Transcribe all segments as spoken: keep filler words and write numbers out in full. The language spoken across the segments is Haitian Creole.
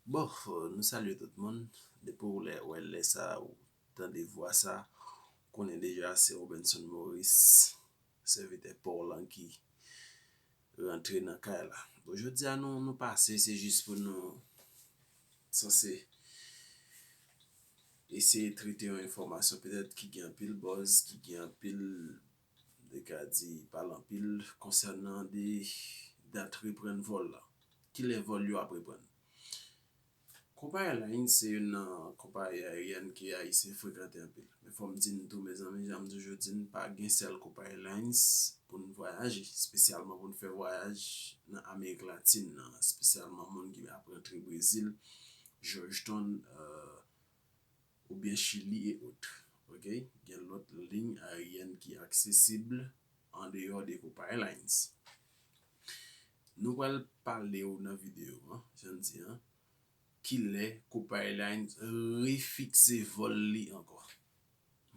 Bon, nou salye tout moun. Depi w lè, wè lè sa, ou tande vwa sa, konnen deja se Robenson Maurice, sèvitè pa w lan ki rantre nan kay la. Bon, jodi a nou, nou pase, se jis pou nou sanse eseye trete yon enfòmasyon petèt ki gen anpil buzz, ki gen anpil, de ka di, pale anpil konsènan de dat reprann vòl la. Kilè vòl yo ap reprann? Copa Airlines se youn nan konpayi aeryèn ke Ayisyen frekante anpil. Men fò m di n tou, mezanmi, jan m toujou di n, pa gen sèl Copa Airlines pou n vwayaje, espesyalman pou n fè vwayaj nan Amerik Latin nan, espesyalman moun ki ap rantre Brezil, Georgetown, euh, oubyen Chili e ot. Ok? Gen lòt liy aeryèn ki aksesib andeyò de Copa Airlines. Nou pral pale w nan videyo an, jan n di an, kilè Copa Airlines refikse vòl li ankò.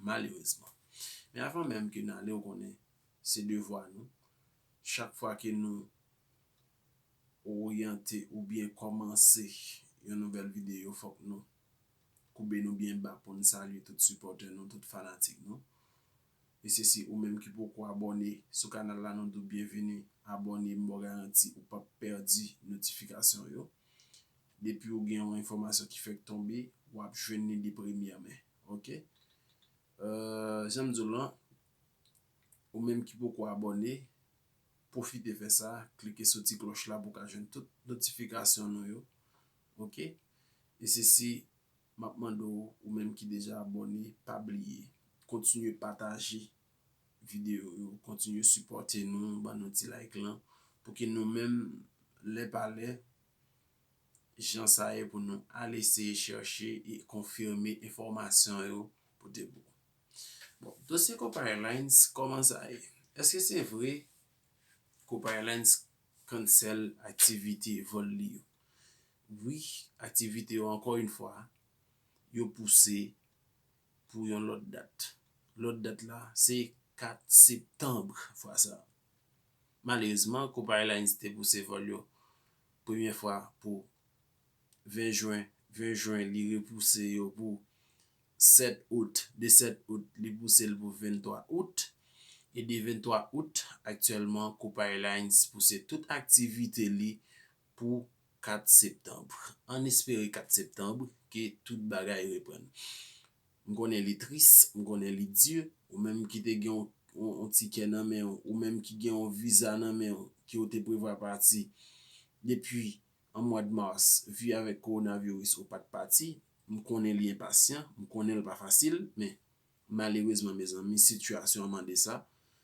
Malerezman. Men avan menm ke n ale, w konnen, se devwa nou. Chak fwa ke nou oryante oubyen kòmanse yon nouvèl videyo, fòk nou koube nou byen ba pou n salye tout sipòtè nou, tout fanatik nou. E se si ou menm ki poko abòne sou kanal la, nou di w byenveni, abòne, m ba w garanti ou p ap pèdi notifikasyon yo. Depi w gen yon enfòmasyon ki fèk tonbe, w ap jwenn li de premyè men. Ok? Euh, jan m di w lan, ou menm ki poko abòne, pwofite fè sa, klike sou ti klòch la pou w ka jwenn tout notifikasyon nou yo. Ok? E se si m ap mande w, ou menm ki deja abòne, pa bliye, kontinye pataje videyo yo, kontinye sipòte nou, ban nou ti like lan, pou ke nou menm, lè pa lè, jan sa ye pou nou al eseye chèche e konfime enfòmasyon yo pote pou ou. Bon, dosye Copa Airlines, kòman sa ye? Èske se vre Copa Airlines cancel aktivite vòl li yo? Wi, aktivite yo, ankò yon fwa, yo pouse pou yon lòt dat. Lòt dat la, se kat septanm fwa sa. Malerezman, Copa Airlines te pouse vòl yo premye fwa pou ven jen, ven jen, li repouse yo pou sèt out. De sèt out, li pouse l pou venntwa out. E de venntwa out, aktyèlman, Copa Airlines pouse tout aktivite li pou kat septanm. Ann espere kat septanm ke tout bagay reprann. M konnen li tris, m konnen li di, ou menm ki te gen yon, yon, yon tikè nan men w, ou menm ki gen yon viza nan men w, ke w te prevwa pati depi an mwa de mas, vi avèk kowonaviris ou pa t pati, m konnen li enpasyan, m konnen l pa fasil, men malerezman, mezanmi, sitiyasyon an mande sa.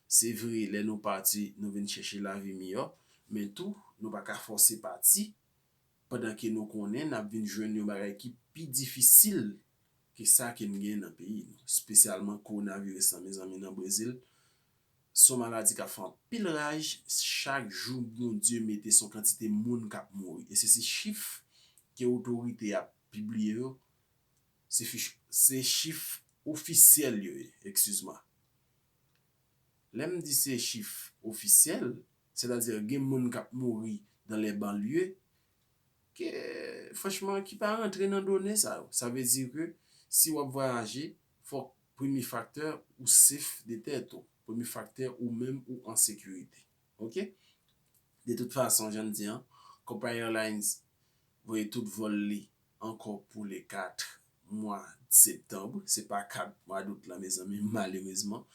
Se vre, lè nou pati, nou vin chèche lavi miyò, men tou, nou pa ka fòse pati, pandan ke nou konnen n ap vin jwenn yon bagay ki pi difisil ke sa ke n gen nan peyi nou, espesyalman kowonaviris lan, mezanmi, nan Brezil. Se yon maladi k ap fè anpil raj, chak jou Bondye mete se yon kantite moun k ap mouri. E se, se chif ke otorite ap pibliye yo, se fich-, se chif ofisyèl yo ye, eskiz mwa. Lè m di se chif ofisyèl, sètadi gen moun k ap mouri dans les banlieues, ke, franchman, ki pa rantre nan done sa yo. Sa vle di ke si w ap vwayaje, fòk premye faktè ou safe de tèt ou. Premye faktè ou menm ou an sekirite. Ok? De tout fason, jan n di an, Copa Airlines voye tout vòl li ankò pou le kat mwa septanm. Se pa kat mwa dout la, mezanmi, malerezman.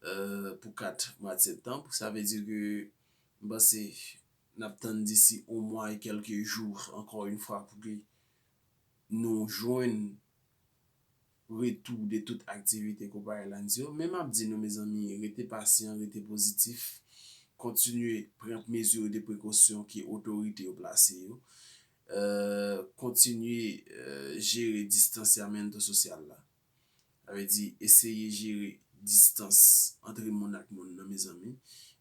Euh, pou kat mwa septanm. Sa vle di ke m panse n ap tann disi yon mwa e kèlke jou, ankò yon fwa, pou ke nou jwenn retou de tout aktivite Copa Airlines yo. Men m ap di nou, mezanmi, rete pasyan, rete pozitif, kontinye pran mezi de prekosyon ke otorite yo plase yo, euh, kontinye, euh, jere distansyamento sosyal la. Sa vle di, eseye jere distans antre moun ak moun nan, mezanmi.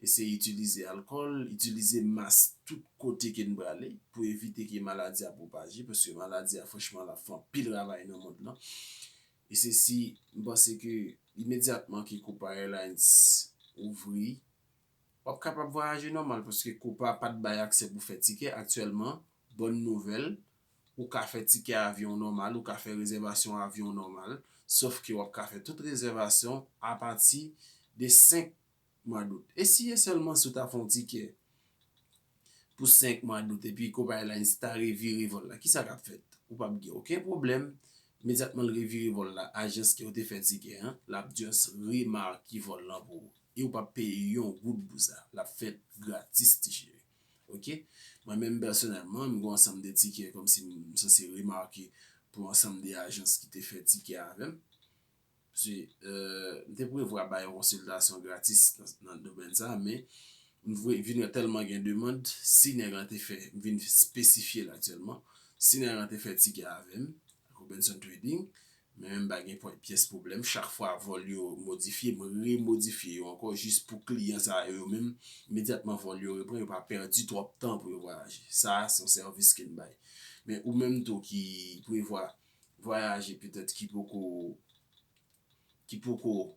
Eseye itilize alkòl, itilize mas tout kote ke n prale pou evite ke maladi a pwopaje, paske maladi a, franchman, l ap fè anpil ravay nan mond lan. E se si, m panse ke imedyatman ke Copa Airlines ouvri, w ap kapab vwayaje nòmal, paske Copa pa t bay aksè pou fè tikè aktyèlman. Bòn nouvèl, ou ka fè tikè avyon nòmal, ou ka fè rezèvasyon avyon nòmal, sof ke w ap ka fè tout rezèvasyon apati de senk mwa dout. E si e sèlman si w ta fè yon tikè pou senk mwa dout epi konpayi Lines ta revire vòl la, kisa k ap fèt? Ou p ap gen okenn pwoblèm. Imedyatman l revire vòl la, ajans ke w te fè tikè an, l ap just remake vòl lan pou ou. E ou p ap peye yon goud pou sa. L ap fèt gratis, ti cheri. Oke? Mwen menm pèsonèlman, m gen yon ansanm de tikè kòmsi m sanse remake pou ansanm de ajans ki te fè tikè avè m. Paske, euh, m te prevwa bay yon konsiltasyon gratis nan, nan domèn sa, men m vwe- vin wè tèlman gen demann, si nèg lan te fè, m vin espesifye l aktyèlman, si nèg lan te fè tikè avè m, ak Robinson Trading, men menm pa gen pwen- pyès pwoblèm. Chak fwa vòl yo modifye, m remodifye yo ankò jis pou kliyan sa yo, yo menm, imedyatman vòl yo repran, yo pa pèdi twòp tan pou yo vwayaje. Sa, se yon sèvis ke n bay. Men ou menm tou ki prevwa vwayaje, petèt ki poko ki poko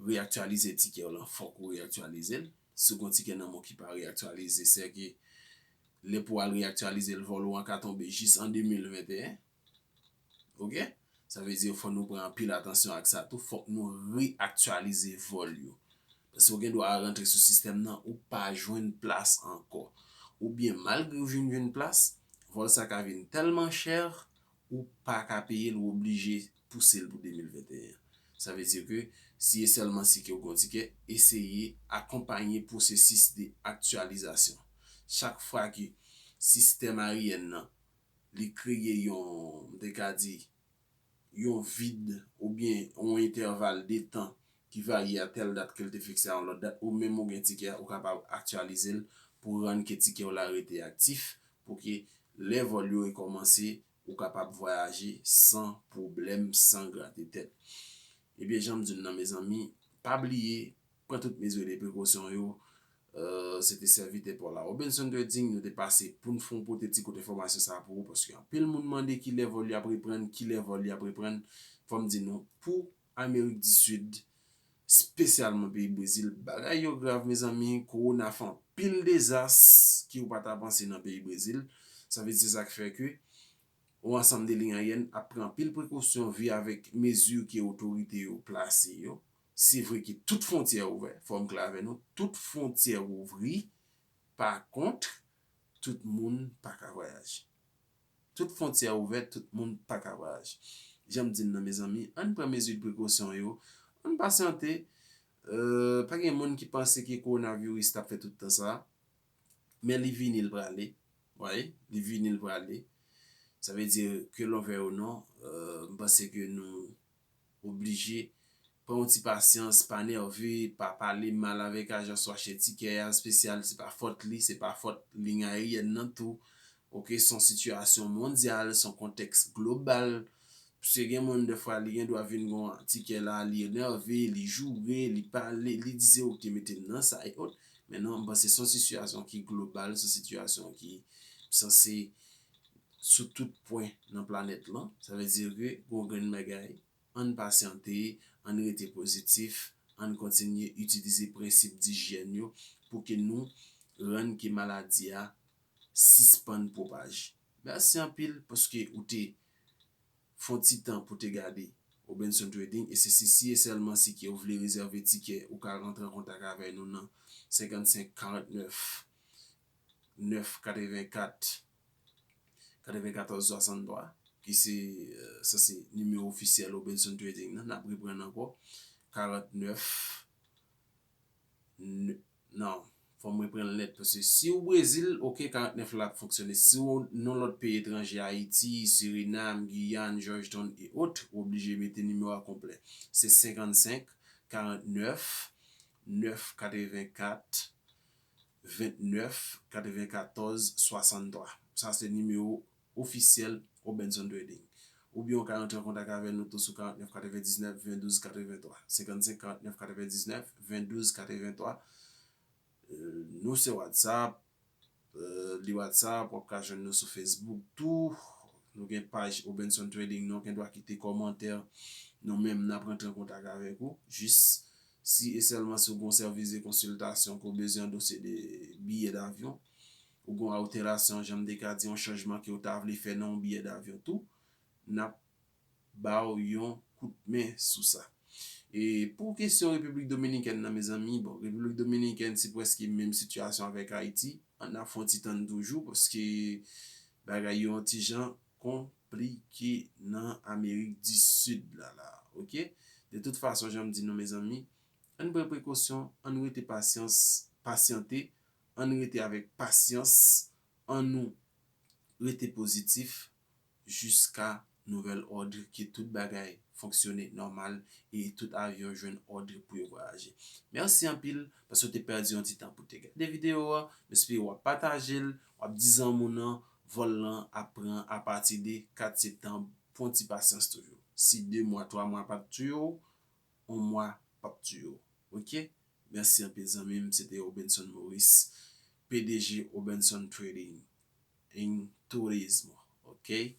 reyaktyalize tikè w lan, fòk ou reyaktyalize l. Si w gen yon tikè nan men w ki pa reyaktyalize, sèke lè pou w al reyaktyalize l, vòl ou an ka tonbe jis an de mil venteyen. Oke? Sa vle di fò nou pran anpil atansyon ak sa tou. Fòk nou reyaktyalize vòl yo. Paske w gen dwa rantre sou sistèm nan, ou pa jwenn plas ankò. Oubyen, malgre w vin jwenn plas, vòl sa ka vin tèlman chè, ou pa ka peye l, ou oblije pouse l pou de mil venteyen. Sa vle di ke si e sèlman si ke w gen yon tikè, eseye akonpanye pwosesis de aktyalizasyon. Chak fwa ke sistèm aryèn nan, li kreye yon, m te ka di, yon vid oubyen yon entèval de tan ki varye a tèl dat ke l te fikse a yon lòt dat, ou menm ou gen tikè a, ou kapab aktyalize l pou rann ke tikè w la rete aktif, pou ke lè vòl yo rekòmanse, ou kapab vwayaje san pwoblèm, san grate tèt. Ebyen, jan m di n nan, mezanmi, pa bliye, pran tout mezi de prekosyon yo. Euh, se te sèvitè pa w la, Robinson Trading, nou te pase pou n fè yon pote ti kout enfòmasyon sa a pou ou, paske anpil moun mande kilè vòl y ap reprann, kilè vòl y ap reprann. Fò m di nou, pou Amerik di Sid, espesyalman peyi Brezil, bagay yo grav, mezanmi. Kowona fè anpil dezas ke ou pa ta panse nan peyi Brezil. Sa vle di se sa k fè ke yon ansanm de liy aryèn ap pran anpil prekosyon vye avèk mezi ke otorite yo plase yo. Se vre ke tout fwontyè ouvè, fò m klè avè nou, tout fwontyè ouvri, pa kont, tout moun pa ka vwayaje. Tout fwontyè ouvè, tout moun pa ka vwayaje. Jan m di n nan, mezanmi, ann pran mezi de prekosyon yo, ann pasyante. Euh, pa gen moun ki panse ke kowonaviris t ap fè tout tan sa, men li vini, l prale. Wi, li vini, l prale. Sa vle di ke l ouvè ou non, euh, m panse ke nou oblije pran yon ti pasyans, pa nève, pa pale mal avèk ajans ou achte tikè a, espesyal, se pa fòt li, se pa fòt liy ayeryèn nan tou. Oke, se yon sitiyasyon mondyal, se yon kontèks global. Paske gen moun, dèfwa, li gen dwa vin gen yon tikè la, li enève, li joure, li pale, li di se ou ki te mete m nan sa e ot. Men non, m panse se yon sitiyasyon ki global, se yon sitiyasyon ki sanse sou tout pwen nan planèt lan. Sa vle di ke gen yon grenn bagay, ann pasyante, ann rete pozitif, ann kontinye itilize prensip dijyèn yo pou ke nou rann ke maladi a sispann pwopaje. Mèsi anpil paske ou te fè yon ti tan pou te gade Robinson Trading, e se si, si e sèlman si ke ou vle rezève tikè, ou ka rantre an kontak avè nou nan senkannsenk karantnèf nèf katrevenkat katrevenkatòz swasanntwa, ki se, euh, sa se nimewo ofisyèl Robinson Trading nan. N ap reprann ankò, karantnèf, n-, non, fò mwen pran l nèt, paske si w Brezil, oke, karantnèf la ap fonksyone. Si w nan lòt peyi etranje, Ayiti, Sirinam, Giyàn, Georgetown e ot, ou oblije mete nimewo a konplè. Se senkannsenk karantnèf nèf katrevenkat vennèf katrevenkatòz swasanntwa. Sa se nimewo ofisyèl Robinson Trading. Oubyen ou ka rantre an kontak avè nou tou sou karantnèf katrevendiznèf vendouz katreventwa, senkannsenk karantnèf katrevendiznèf vendouz katreventwa. Euh, nou se WhatsApp, euh, li WhatsApp, w ap ka jwenn nou sou Facebook tou. Nou gen paj Robinson Trading, nou gen dwa kite kòmantè. Nou menm, n ap rantre an kontak avèk ou. Jis si e sèlman si w gen yon sèvis de konsiltasyon ke w bezwen, yon dosye de biyè davyon, ou gen yon alterasyon, jan m te ka di, yon chanjman ke w ta vle fè nan yon biyè davyon tou, n ap ba w yon kout men sou sa. E pou kesyon Repiblik Dominikèn nan, mezanmi, bon, Repiblik Dominikèn se prèske menm sitiyasyon avèk Ayiti. Ann ap fè yon ti tann toujou, paske bagay yo yon ti jan konplike nan Amerik di Sid la, la, oke? De tout fason, jan m di nou, mezanmi, ann pran prekosyon, ann rete pasyans, pasyante, ann rete avèk pasyans, ann nou rete pozitif jiska nouvèl òd, ke tout bagay fonksyone nòmal e tout avyon jwenn òd pou yo vwayaje. Mèsi anpil paske w te pèdi yon ti tan pou te gade videyo a. M espere w ap pataje l, w ap di zanmi w nan vòl lan ap pran apati de kat septanm pou yon ti pasyans toujou. Si de mwa, twa mwa pa t touye w, yon mwa p ap touye w. Oke? Mèsi anpil zanmi m, se te Obenson Maurice, P D G Obenson Trading and Tourism. Oke?